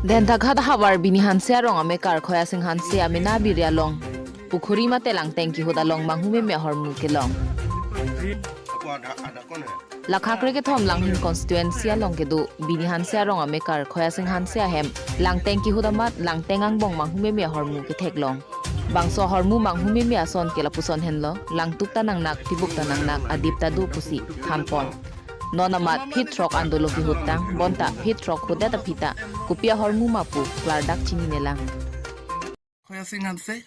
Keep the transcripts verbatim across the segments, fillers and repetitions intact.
Dentaghat havar Bini Hanse arong amekar Khoyasing Hanse amena biri along pukhuri mate langteng kihut along manghumeme ahormu kelong. Lakha krekethom Langhin constituency along kedo Bini Hanse arong amekar Khoyasing Hanse ahem langteng kihut amat langteng angbong manghumeme ahormu ketheklong. Bangso ahormu manghumeme ason ke lapuson henlo, langtuk ta nangnak, tibuk ta nangnak, adip ta do pusi thanpon. Non amat phit throk an dolo kihut tang, bonta phit throk hudet aphi ta kopi ahormu ma pu klardak chininelang. Khoyasing Hanse,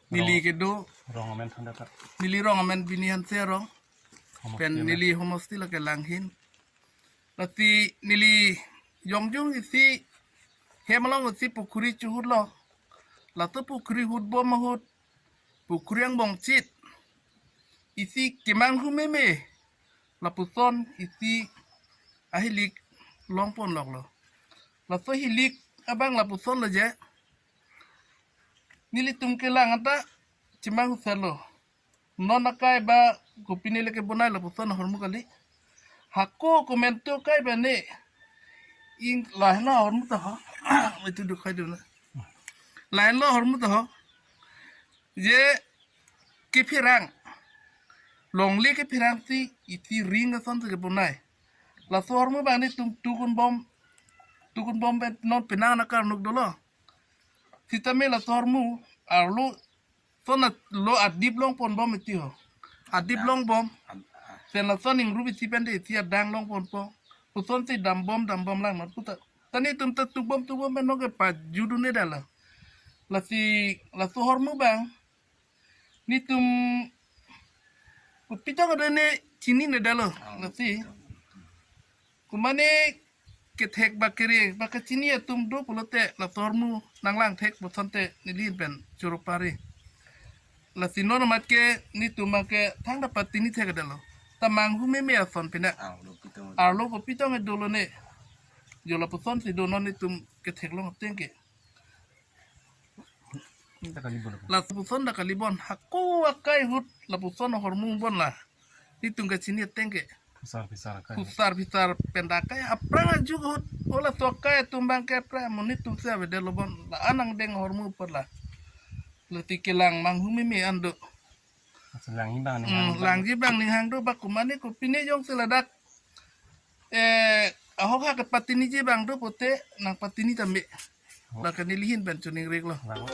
neli Rong. Kedo, Rong amen thanda ta. Neli rong amen Bini Hanse arong, Homosti pen amen. Neli homosti lake Langhin. Lasi neli jongjong isi hem along isi pukhuri chuhutlo. Laso pukhuri hutbom ahut, pukhuri angbong chit isi kemanghumeme lapuson isi ahilik longponloklo. Laso hilik abang lapuson lo je, nelitum kelang anta chemanghu serlo. Non akai ba kopine le kebonai lapuson ahormu kali. Hako komento kai ba ne ing lahenlo ahormu ta ho. Itu dukhai dona. Lahenlo ahormu ta ho. Je kepherang, longle kepherang si isi ring ason si kebonai. Laso ahormu bang netum tukunbom, tukunbom pen non penang nakar nuk dolo. Sitame laso ahormu arlo son lo adip longponbom iti ho. Adip longbom. Pen lason ingrup isi pen de isi adang longponpo. Puson si dambom dambom lang non puta. Ta netum ta tukbom tukbom pen non kepajudunedetlo. Lasi laso ahormu bang netum kopi tong ada ne chininedetlo. Lasi komatne kethek ba kere ba kachini atum do pulote laso ahormu nanglang thek puson te neli pen choro pari. Lasi non amat ke netum ke thangta patini thekdetlo. Ta manghumeme ason pina. Arlo kopi tong dolo ne. Jo lapuson si do non netum ketheklong ateng ke. Lapuson ta kalibon hako akai ahut lapuson ahormu bon la. Netum kachini ateng ke. Phusar phisar akai. Phusar phisar pen ta akai aphrang ajuk ahut. O laso akai atum bang ke aphrang mo netum si avedetlo bon. La anang deng ahormu apor la. Lati kelang manghumeme an do. Asa langji bang ning Hmm, hang. Langji bang ning hang do ba komatne kopine jongsi ladak. Eh, ahok ha kepatiniji bang do pote nangpatini tame. Ba kanelihin pen chuning riklo. Lago.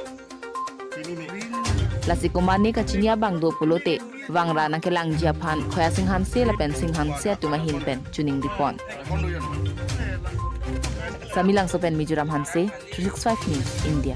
Lasi komatne kachini abang do pulote vangra nangkelangji aphan Khoyasing Hanse lapen Sing Hanse atum ahin pen chuning ripon. Sami Langso pen Mizoram Hanse, three six five News, India.